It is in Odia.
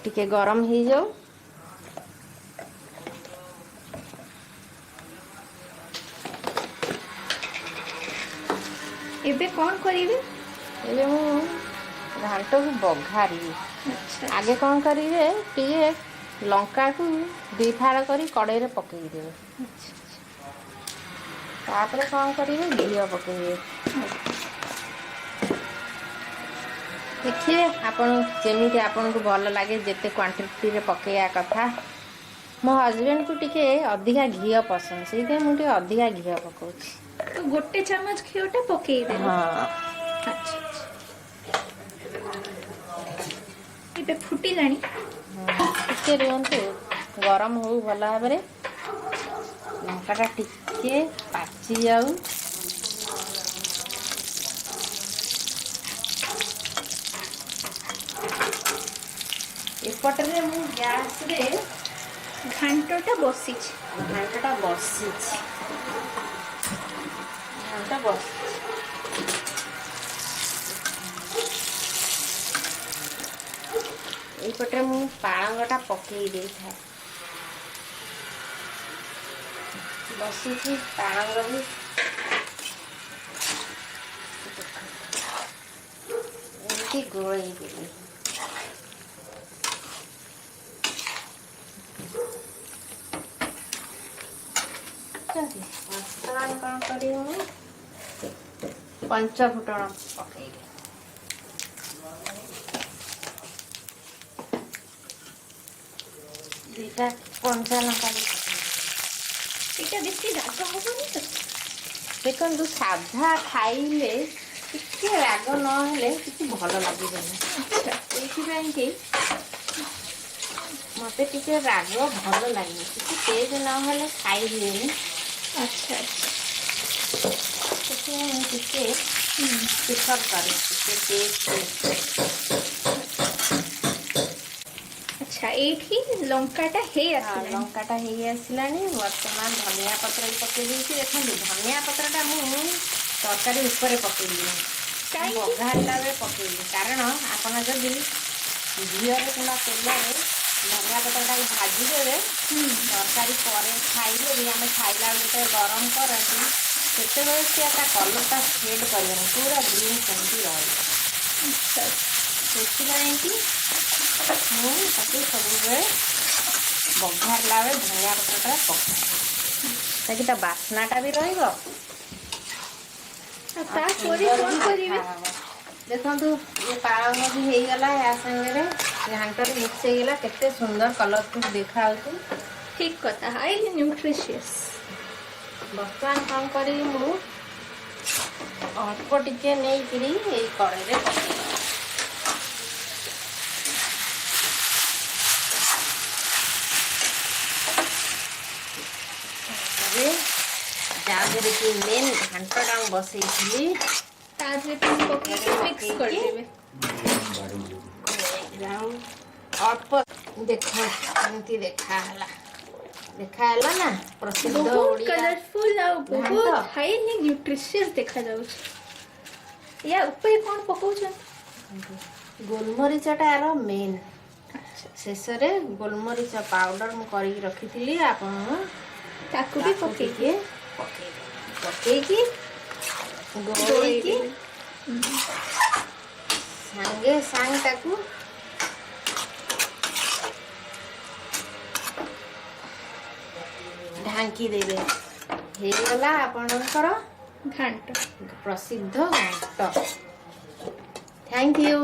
ଟିକେ ଗରମ ହେଇଯାଉ। ଏବେ କଣ କରିବେ? ଏବେ ମୁଁ ଘାଣ୍ଟକୁ ବଘାରିବି। ଆଚ୍ଛା। ଆଗେ କଣ କରିବେ, ଟିକେ ଲଙ୍କାକୁ ଦୁଇ ଫାଳ କରି କଡ଼େଇରେ ପକେଇଦେବେ। ଆଚ୍ଛା। ତାପରେ କଣ କରିବେ, ଘିଅ ପକେଇବେ। ଦେଖିବେ ଆପଣ ଯେମିତି ଆପଣଙ୍କୁ ଭଲ ଲାଗେ, ଯେତେ କ୍ୱାଣ୍ଟିଟିରେ ପକେଇବା କଥା। ମୋ ହଜବେଣ୍ଡକୁ ଟିକେ ଅଧିକା ଘିଅ ପସନ୍ଦ, ସେଇଥିପାଇଁ ମୁଁ ଟିକେ ଅଧିକା ଘିଅ ପକାଉଛି। ତ ଗୋଟେ ଚାମଚ ଘିଅଟା ପକେଇଦେବେ? ହଁ। ଆଚ୍ଛା। ଏବେ ଫୁଟିଲାଣି। ଟିକେ ରୁହନ୍ତୁ, ଗରମ ହଉ ଭଲ ଭାବରେ, ଲଙ୍କାଟା ଟିକେ ପାଚି ଯାଉ। ଏପଟରେ ମୁଁ ଗ୍ୟାସରେ ଘାଣ୍ଟଟା ବସିଛି। ଘାଣ୍ଟଟା ବସିଛି, ଘାଣ୍ଟ ବସିଛି। ଏଇପଟରେ ମୁଁ ପାଳଙ୍ଗଟା ପକେଇ ଦେଇଥାଏ, ବସିଛି ପାଳଙ୍ଗ ବି। ଏମିତି ଗୋଳେଇ ଦେବି। ବର୍ତ୍ତମାନ କ'ଣ କରିବି, ମୁଁ ପଞ୍ଚ ଫୁଟଣ ପକେଇବି। ଦୁଇଟା କଞ୍ଚା ଲଙ୍କା ବି ପକେଇବି। ଏଇଟା ବେଶୀ ରାଗ ହବନି ତ? ଦେଖନ୍ତୁ, ସାଧା ଖାଇଲେ ଟିକେ ରାଗ ନହେଲେ କିଛି ଭଲ ଲାଗିବନି। ସେଇଥିପାଇଁ କି ମୋତେ ଟିକେ ରାଗ ଭଲ ଲାଗେ, ଟିକେ ତେଜ ନହେଲେ ଖାଇ ହୁଏନି। ଆଚ୍ଛା ଆଚ୍ଛା ସେଥିପାଇଁ ମୁଁ ଟିକେ ପ୍ରିଫର କରେ ଟିକେ ଟେଷ୍ଟ। ଆଚ୍ଛା, ଏଇଠି ଲଙ୍କାଟା ହେଇ ଆସିଲାଣି। ଲଙ୍କାଟା ହେଇ ଆସିଲାଣି। ବର୍ତ୍ତମାନ ଧନିଆ ପତ୍ର ବି ପକେଇ ଦେଇଛି। ଦେଖନ୍ତୁ, ଧନିଆ ପତ୍ରଟା ମୁଁ ତରକାରୀ ଉପରେ ପକେଇଲିନି। କାହିଁକି? ବଘାରିଲା ବେଳେ ପକେଇଲି, କାରଣ ଆପଣ ଯଦି ଘିଅରେ କିମ୍ବା ତେଲରେ ଧନିଆ ପତ୍ରଟାକୁ ଭାଜିଦେବେ, ତରକାରୀ ପରେ ଖାଇଲେ ବି, ଆମେ ଖାଇଲା ବେଳେ ଯେତେବେଳେ ଗରମ କରନ୍ତି, ସେତେବେଳେ ସିଏ ତା କଲର୍ଟା ଫେଡ଼୍ କରିବନି, ପୁରା ଗ୍ରୀନ୍ ସେମିତି ରହିବ। ସେଥିପାଇଁ କି ମୁଁ ତାକୁ ସବୁବେଳେ ବଘାରିଲା ବେଳେ ଧନିଆ ପତ୍ରଟା ପକାଏ, ତାକି ତା ବାସ୍ନାଟା ବି ରହିବ। ଆଉ ତାପରେ ସୁନ୍ଦର କଣ ବି କରିବେ? ଦେଖାହବ। ଦେଖନ୍ତୁ, ଇଏ ପାଳଙ୍ଗ ବି ହେଇଗଲା, ୟା ସାଙ୍ଗରେ ଘାଣ୍ଟରେ ମିକ୍ସ ହେଇଗଲା, କେତେ ସୁନ୍ଦର କଲରଫୁଲ ଦେଖାଯାଉଛି। ଠିକ କଥା, ହାଇଲି ନ୍ୟୁଟ୍ରିସିୟସ୍। ବର୍ତ୍ତମାନ କ'ଣ କରିବି, ମୁଁ ଅଳ୍ପ ଟିକେ ନେଇକିରି ଏଇ କଡ଼େଇରେ ପକେଇବି। ତାପରେ ଯାହା ଦେହରେ କି ମେନ୍ ଘାଣ୍ଟଟା ମୁଁ ବସେଇଥିଲି, ତା ଦେହରେ ପୁଣି ପକେଇକି ମିକ୍ସ କରିଦେବେ। ଆଉ ଅଳ୍ପ ଦେଖ କେମିତି ଦେଖା ହେଲା, ଦେଖା ହେଲା ନା ପ୍ରସିଦ୍ଧ ବହୁତ ଓଡ଼ିଆ କଲରଫୁଲ ଆଉ ବହୁତ ଘାଣ୍ଟ। ହାଇଲି ନ୍ୟୁଟ୍ରିସିୟସ୍ ଦେଖାଯାଉଛି। ୟା ଉପରେ କଣ ପକଉଛନ୍ତି? ଗୋଲମରିଚଟା ଆର ମେନ୍। ଶେଷରେ ଗୋଲମରିଚ ପାଉଡର ମୁଁ କରିକି ରଖିଥିଲି, ଆପଣ ତାକୁ ବି ତାକୁ ପକେଇକି ଟିକେ ପକେଇଦେବେ, ପକେଇକି ଗୋଳେଇକି ଗୋଳେଇଦେବେ। ସାଙ୍ଗେ ସାଙ୍ଗେ ତାକୁ ଢାଙ୍କି ଦେବେ। ହେଇଗଲା ଆପଣଙ୍କର ଘାଣ୍ଟ, ପ୍ରସିଦ୍ଧ ଘାଣ୍ଟ। Thank you.